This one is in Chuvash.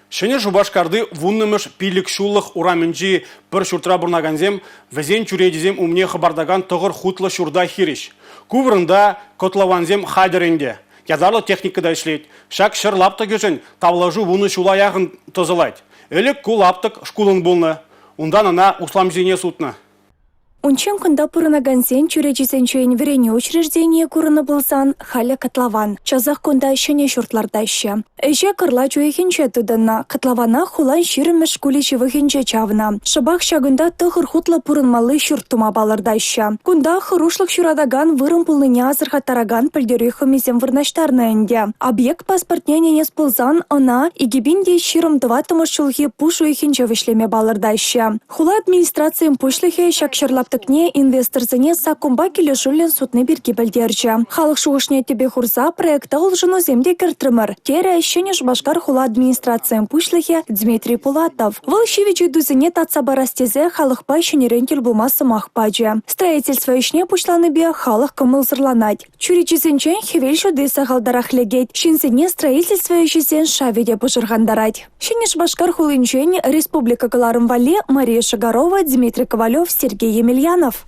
Ҫӗнӗ Шупашкарти вуннӑмӗш пилӗкҫуллӑх урамӗнчи пӗр ҫуртра пурӑнакансем вӗсен чӳречисем умне хӑпартакан тӑхӑр хутлӑ ҫурта хирӗҫ. Ку вырӑнта котловансем хатӗр ӗнтӗ. Ятарлӑ техника та ӗҫлет. Ҫак ҫӗр лаптӑкӗшӗн тавлашу вунӑ ҫула яхӑн тӑсӑлать. Ӗлӗк ку лаптӑк шкулӑн пулнӑ. Унтан ӑна усламҫӑсене сутнӑ. Унччен кунта пурӑнакансен чӳречисенчен вӗренӳ учрежденийӗ курӑннӑ пулсан, халӗ котлован. Часах кунта ҫӗнӗ ҫурт лартаҫҫӗ. Ӗҫе кӑрлач уйӑхӗнче тытӑннӑ. Котлована хулан 20-мӗш шкулӗ ҫывӑхӗнче чавнӑ. Шӑпах ҫакӑнта тӑхӑр хутлӑ пурӑнмалли ҫурт тума палӑртаҫҫӗ. Кунта хӑрушлӑх ҫуратакан вырӑн пулнине асӑрхаттаракан пӗлтерӳ хӑмисем вырнаҫтарнӑ ӗнтӗ. Объект паспортне ӗненес пулсан ӑна 2024 ҫулхи пуш уйӑхӗнче вӗҫлеме палӑртаҫҫӗ. Хула администрацийӗн пуҫлӑхӗ ҫак ҫӗр лаптӑкне инвесторсене саккунпа килӗшӳллӗн сутни пирки пӗлтерчӗ. Халӑх шухӑшне тӗпе хурса проекта улшӑнусем те кӗртрӗмӗр, терӗ Ҫӗнӗ Шупашкар хула администрацийӗн пуҫлӑхӗ Дмитрий Пулатов. Вӑл ҫивӗч ыйтусене татса парас тесе халӑхпа ҫӗнӗрен тӗл пулма сӑмах пачӗ. Строительство ӗҫне пуҫланипе халӑх кӑмӑлсӑрланать. Чӳречесенчен хӗвел ҫути сахалтарах лекет. Ҫынсене строительство ӗҫӗсен шавӗ те пӑшӑрхантарать. Ҫӗнӗ Шупашкар хулинчен республика кӑларӑм валли Мария Шагарова, Дмитрий Ковалев, Сергей Емельянов.